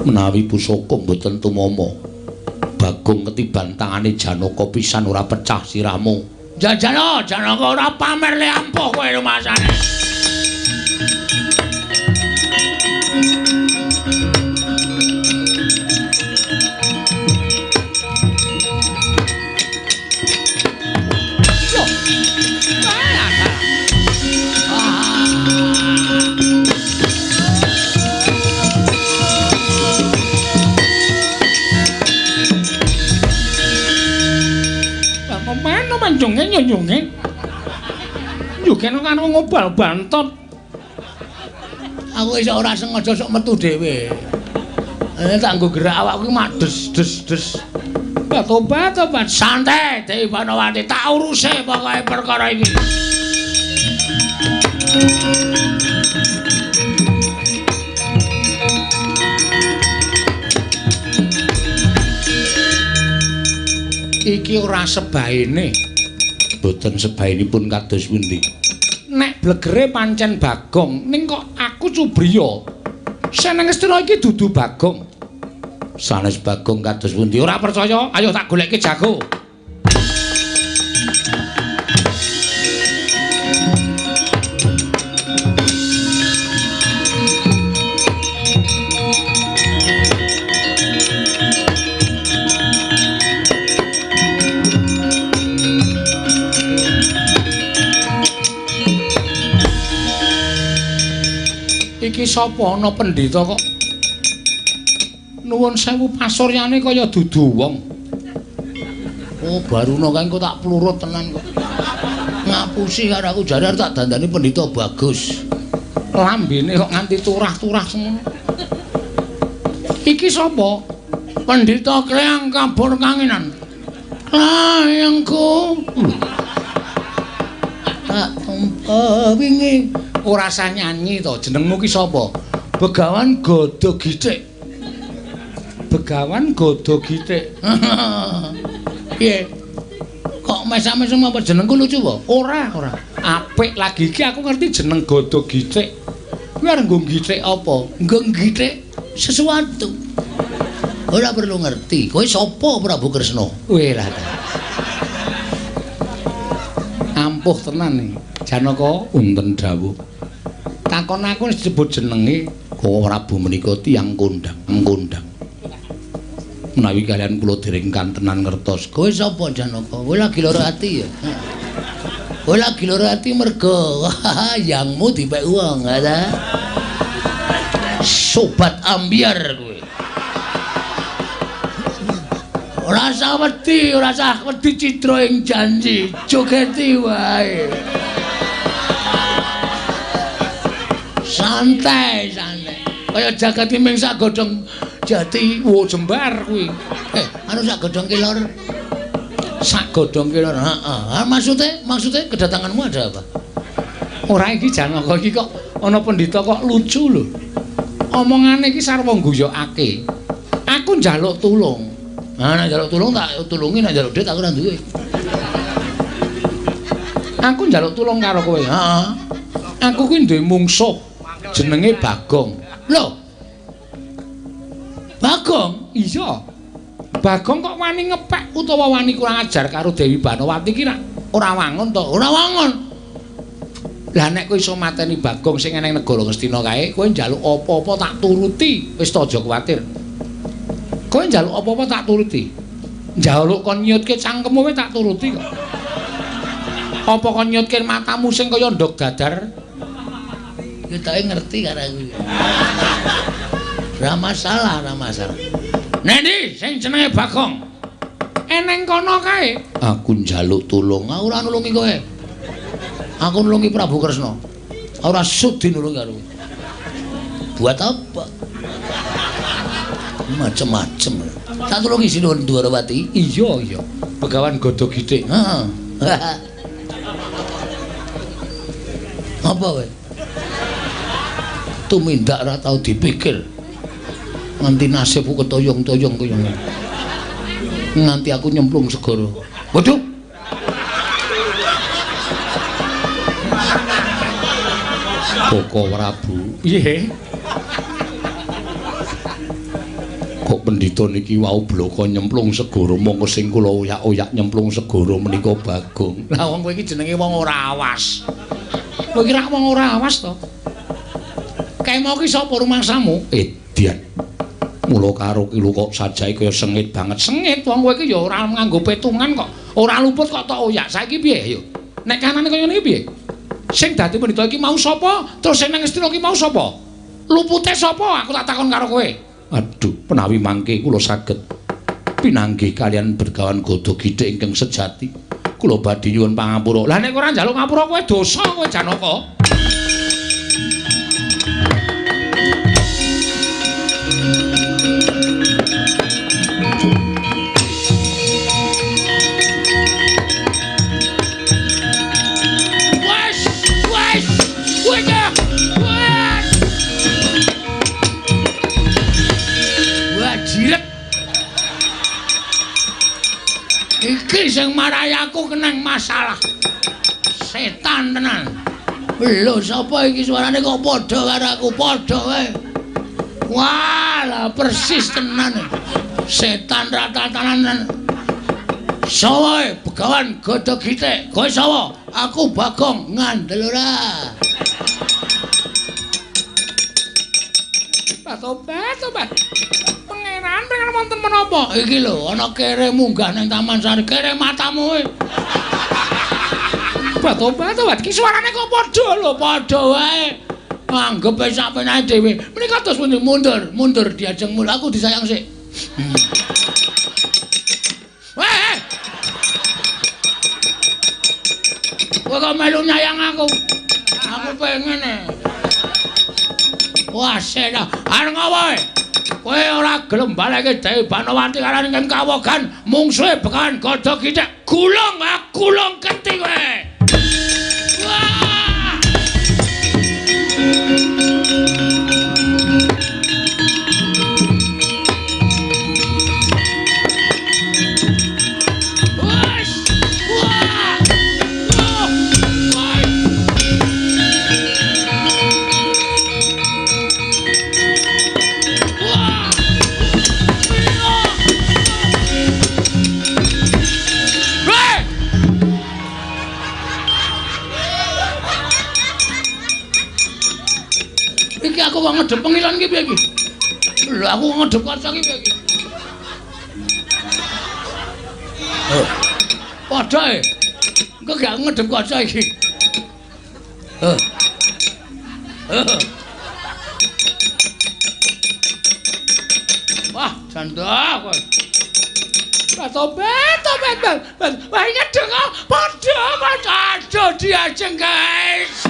Menawi pusaka mboten tumama, Bagong ketiban tangane Janaka pisan ora pecah sirahmu.
Jajal, Janaka ora pamer le ampuh kowe rumasane. Kene kan wong ngobal bantot.
Aku iso ora sengaja sok metu dhewe. Tak nggo gerak awakku mak des des des.
Tobat tobat santai Dewi Banowati tak uruse pokoke perkara iki. Iki ora sebaene.
Boten sebaenipun kados pundi?
Nek blegere pancen Bagong, ning kok aku cubriya. Seneng Ngastina iki dudu Bagong.
Sanes Bagong kados pundi?
Ora percaya, ayo tak goleke jago. Iki sapa ana pendhita kok nuwun sewu pasuryane kaya dudu wong.
Oh, Baruna kae engko tak plurut tenan kok. Ngapusi karo aku jare arep tak dandani pendhita bagus.
Lambene kok nganti turah-turah semono. Iki sapa? Pendhita Kleang Kabur Kanginan.
Layangku. Tak tumpa wingi.
Ora usah nyanyi to, jenengmu ki sapa? Begawan Gada Githik. Begawan Gada Githik.
Piye? Kok mesam-mesem apa jenengku lucu apa?
Ora, ora. Apik lagi iki aku ngerti jeneng Gada Githik. Kuwi arep nggo githik apa?
Nggo githik sesuatu. Ora perlu ngerti. Kowe sapa Prabu Kresna?
Weh lah. Ampuh tenan iki. Janaka
wonten dawuh.
Takon aku wis disebut jenenge.
Koko Prabu menika tiyang kondhang, kondhang. Menawi kalian kula dereng kantenan ngertos.
Kowe sapa Janaka? Kowe lagi lara ati ya? Kowe lagi lara ati mergo yangmu dipek wong, ta? Sobat ambyar kowe. Ora usah wedi, ora usah wedi cidra ing janji, jogeti wae. Santai, santai. Kaya jagat iki ming sak godhong jati,
wo jembar kuwi.
Anu sak godhong kelor.
Sak godhong kelor.
Heeh. Maksude, maksude kedatanganmu ada apa?
Ora iki Janaka iki kok ana pendhita kok lucu lho. Omongane iki sarwa ngguyokake. Aku njaluk tulung.
Nah, nek njaluk tulung tak tulungi, nek njaluk duit aku ora duwe.
Aku njaluk tulung karo kowe.
Heeh.
Aku kuwi duwe mungsuh jenenge Bagong.
Lho. Bagong?
Iya. Bagong kok wani ngepek utawa wani kurang ajar karo Dewi Banowati iki rak ora wangun to?
Ora wangun.
Lah nek kowe iso mateni Bagong sing eneng negara Ngastina kae, kowe njaluk apa-apa tak turuti. Wis to aja kuwatir. Kowe njaluk apa-apa tak turuti. Njaluk kon nyutke cangkemmu wae tak turuti kok. Apa kon nyutke matamu sing kaya ndog dadar?
Ketoke ngerti karo aku. Ora masalah, ora masalah.
Nendi sing jenenge Bagong? Eneng kono kae.
Aku njaluk tulung.
Aku ora nulungi kowe. Aku nulungi Prabu Kresna. Ora sudi nulungi karo kowe. Buat apa? Macem-macem. Tak tulungi Sinuwun Dwarawati.
Iya, iya. Begawan Gada Githik.
Heeh. Apa kowe? Tumindak ora tau dipikir. Nganti nasibku ketoyong-toyong kaya ngene. Nganti aku nyemplung segara. Waduh.
Koko Prabu.
Piye?
Kok pendhita niki wau bloko nyemplung segara, mongko sing kula oyak-oyak nyemplung segara menika Bagong.
Lah wong kowe iki jenenge wong ora awas. Kowe iki rak wong ora awas to? Kae mau ki sapa rumangsamu?
Edian. Mula karo ki lho kok sajae kaya sengit banget.
Sengit wong kowe iki ya ora nganggo petungan kok. Ora luput kok tok oyak. Saiki piye ayo? Nek kanane kaya ngene iki piye? Sing dadi pendhita iki mau sapa? Terus sing nang Ngastina iki mau sapa? Lupute sapa? Aku tak takon karo kowe.
Aduh, menawi mangke kula saged pinanggih kalian Begawan Gada Githik ingkang sejati. Kula badhe nyuwun pangapura. Lah nek ora njaluk ngapura kowe dosa kowe Janaka.
Iki sing marai aku kenang masalah. Setan tenan. Lho sapa iki suarane kok padha karo aku? Padha wae. Wah, lah persis tenan. Setan ratatanan. Sawa Begawan Gada Gitik. Kowe sapa? Aku Bagong ngandel ora.
Tobat, tobat. Pangeran pengen wonten menapa?
Iki lho, ana kere munggah ning Taman Sari, kere matamu kowe.
Tobat, tobat. Iki suarane kok padha lho,
padha wae. Anggep wis sapenake dhewe. Menika terus pundi mundur, mundur diajeng mul aku disayang sik. Weh. Kowe kok melu nyayang aku? Aku pengen e. Wah, sena. Arep ngopo kowe? Kowe ora gelem baleke Dewi Banowati karo ingkang kawogan mungsuhe Begawan Gada Gitik. Gulung, gulung keti kowe. Wah! Aku kok ngedep pengilan iki piye iki? Lho aku kok ngedep kaca iki piye iki? Oh. Padha e. Engko gak ngedep kaca iki. Heh. Heh. Wah, janda kowe.
Tobat, tobat, tobat. Wah, ngedep kok padha, padha.
Aduh diajeng, guys.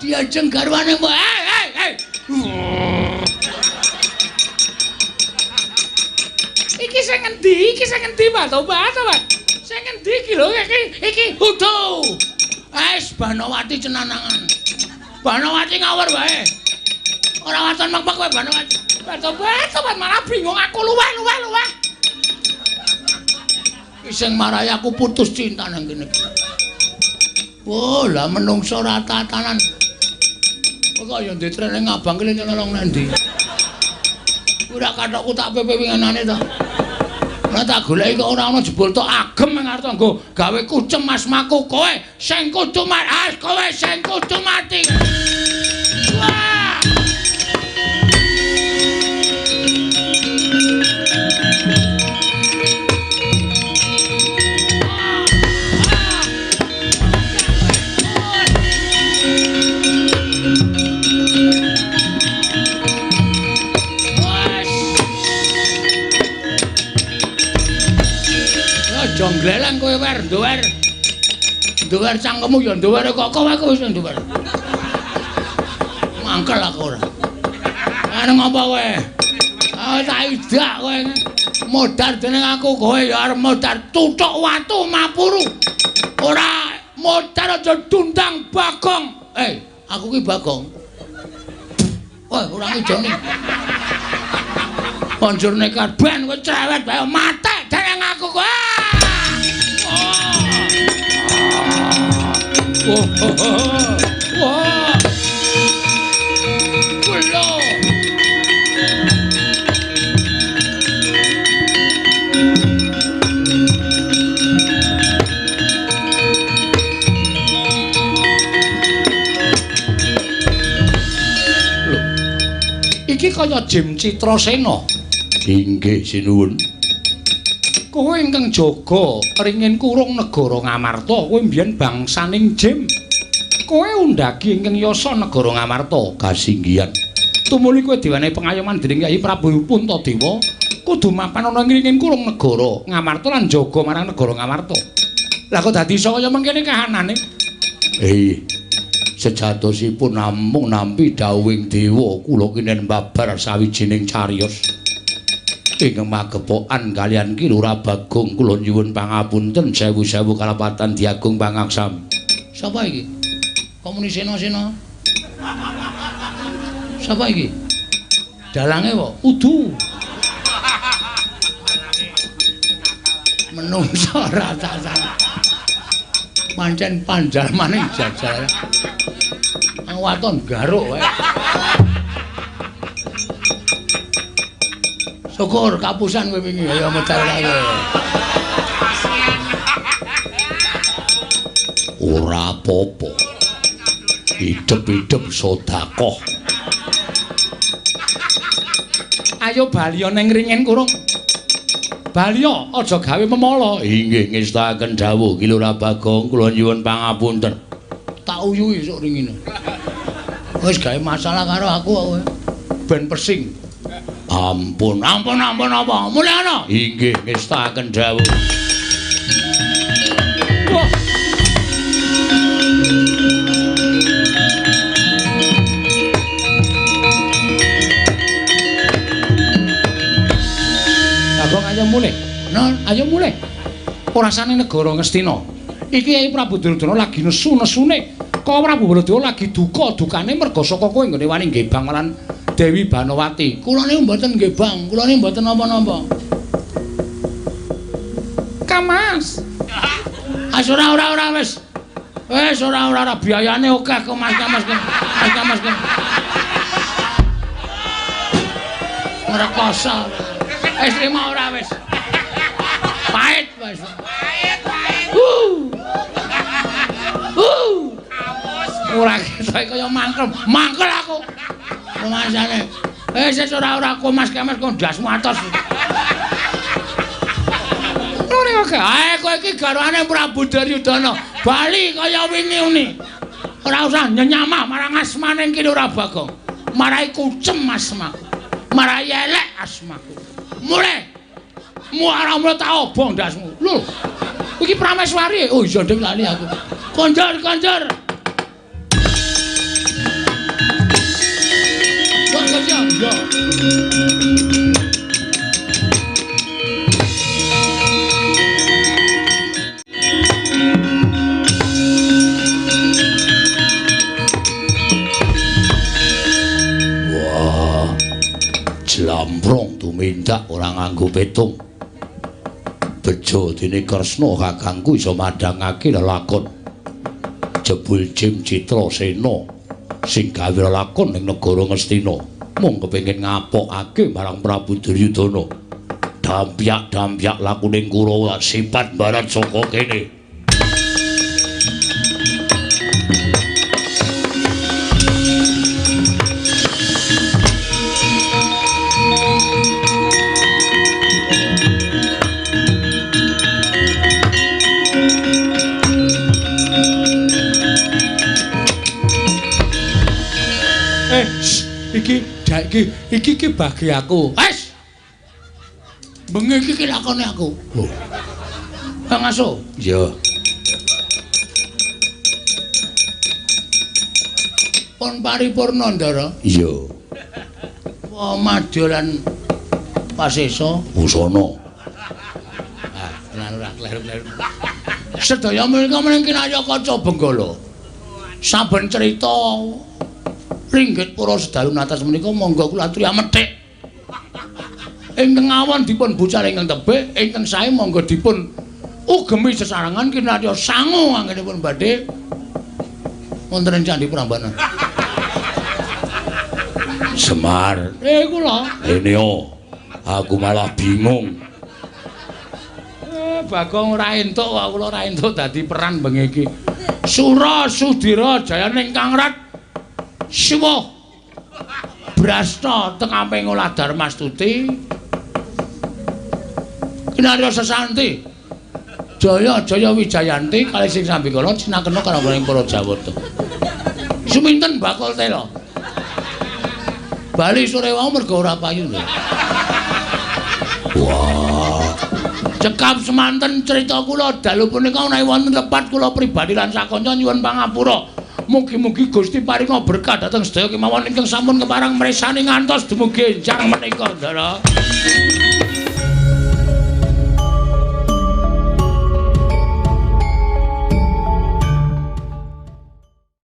Diajeng garwane mbok. Hei, hei, hei.
Iki sing ngendi? Iki sing ngendi, Pak? Tobat, tobat. Sing ngendi iki lho? Iki iki
Hudu. Wis Banowati cenanangan. Banowati ngawur wae. Ora waton mek-mek kowe Banowati.
Tobat, tobat malah bingung aku luweh, luweh, luweh.
Iki sing marai aku putus cinta nang kene. Oh, lah menungso rata-tatanan. Kok ya ndek trene ngabang kene nyolong nang ndi? Ora kathokku tak pepe winginane to. Ora tak goleki kok ora ana jebul tok agem nang arep nggo gawe kucem asmaku kowe sing kudu mati, kowe sing kudu mati. Wah! Jonggleleng kowe wer nduwer. Nduwer cangkemmu ya nduwer kok kowe wis nduwer. Mangkel aku ora. Arep ngopo kowe? Ah tak idak kowe. Modar dening aku kowe ya arep modar tuthuk watu mapuru. Ora modar aja dundang Bagong. Eh, aku ki Bagong. Wah, ora ngijoni. Banjur nekat ben kowe cerewet bae mate dening aku kowe.
Wah, wah, wah,
lho, iki kaya Jim Citrasena. Inggih, sinuwun.
Kowe ingkang jaga ringin kurung negara Ngamarta, kowe mbiyen bangsaning Jim. Kowe undhagi ingkang yasa negara Ngamarta
kasinggihan.
Tumuli kowe diwenehi pengayoman dening Kyai Prabu Puntadewa. Kudu mapan ana ing ringin kurung negara Ngamarta lan jaga marang negara Ngamarta. Lah kok dadi iso kaya mengkene kahanane?
Sejatosipun namung nampi dawuhing dewa kula kinen babar sawijining cariyos ingkang magepokan kaliyan Ki Lurah Bagong. Kula nyuwun pangapunten sewu-sewu kalapatan diagung pangaksami.
Sapa iki? Kok muni sena-sena? Sapa iki? Dalange apa?
Udu.
Menungso ora tasan. Pancen panjalmane jajal. Ang waton garuk wae. Syukur kapusan kowe wingi ayo medal kae.
Ora apa-apa. Idep-idep sedekah.
Ayo baliya ning ringin kurung. Baliya aja gawe memala.
Inggih ngestakaken dawuh Ki Lurah Bagong, kula nyuwun pangapunten.
Tak uyuhi sok ringine. Wis gawe masalah karo aku kowe.
Ben pesing.
Ampun,
ampun, ampun apa? Mulih ana.
Inggih ngestakaken dawuh.
Wah. Bagong ayo mulih. Non, ayo mulih. Ora sane negara Ngastina. Iki Kyai Prabu Duryudana lagi nesu-nesune. Kok Prabu Baladewa lagi duka-dukane merga saka kowe nggone wani nggebang marang Dewi Banowati.
Kula niku mboten nggebang, kula niku mboten napa-napa.
Kamas.
As ora ora ora wis. Wis ora ora ora biayane akeh kok Mas Kamas. Mas Kamas. Ngrekoso. Wis trimo ora wis. Pahit wis.
Pahit, pahit.
Ora ketok kaya mangkel. Mangkel aku.
Rumasane. Wis wis ora ora kok Mas Kamas kok ndasmu atos.
Ora kok.
Ae kowe iki garwane Prabu Duryudana. Bali kaya wingi uni. Ora usah nyenyamah marang asmane Ki Lurah Bagong. Marai kucem asmaku. Marai elek asmaku. Mulih.
Muara mulih tak obong ndasmu. Lho. Iki Prameswari.
Oh iya ndek lali aku. Konjor, konjor. Kok kerja? Iya.
Wah. Jlambrong tumindak ora nganggo petung. Bejo dene Kresna kakangku iso madhangake lelakon. Jebul Jim Citrasena sing gawe lelakon ning negara Ngastina mung kepengin ngapokake marang Prabu Duryudana. Dampyak-dampyak lakuning Kurawa sipat barat saka kene.
Iki iki bagi aku.
Wes. Bengi iki ki lakone aku.
Oh.
Kang Aso.
Iya.
Pun paripurna, Ndara.
Iya.
Wa madya lan pasesa
busana.
Ah, tenan ora kleru-kleru. Sedaya menika mening kinarya kaca Benggala. Saben cerita ringgit para sedalu natas menika monggo kula aturi amethik. Ingkang awon dipun bucal ingkang tebih, ingkang sae monggo dipun ugemi sesarengan kinarya sangu anggenipun badhe wonten ing Candhi Prambanan.
Semar.
Kula.
Eneo, aku malah bingung.
Bagong ora entuk kok kula ora entuk dadi peran bengi iki. Sura Sudira Jayaning Kangrat Siwa Brasta tengaping olah Darmastuti
Kinarya Sesanti Jaya Jaya Wijayanti kalih sing sambikala cinakena karangganing para Jawata. Suminten bakul tela. Bali sore wau mergo ora payu lho. Wah. Cekap semanten cerita kula dalu punika menawi wonten lepat kula pribadi lan sakanca nyuwun pangapura. Mugi-mugi Gusti paringa berkah dhateng sedaya kemawon ingkang sampun kepareng mresani ngantos dumugi enjang menika, Ndara.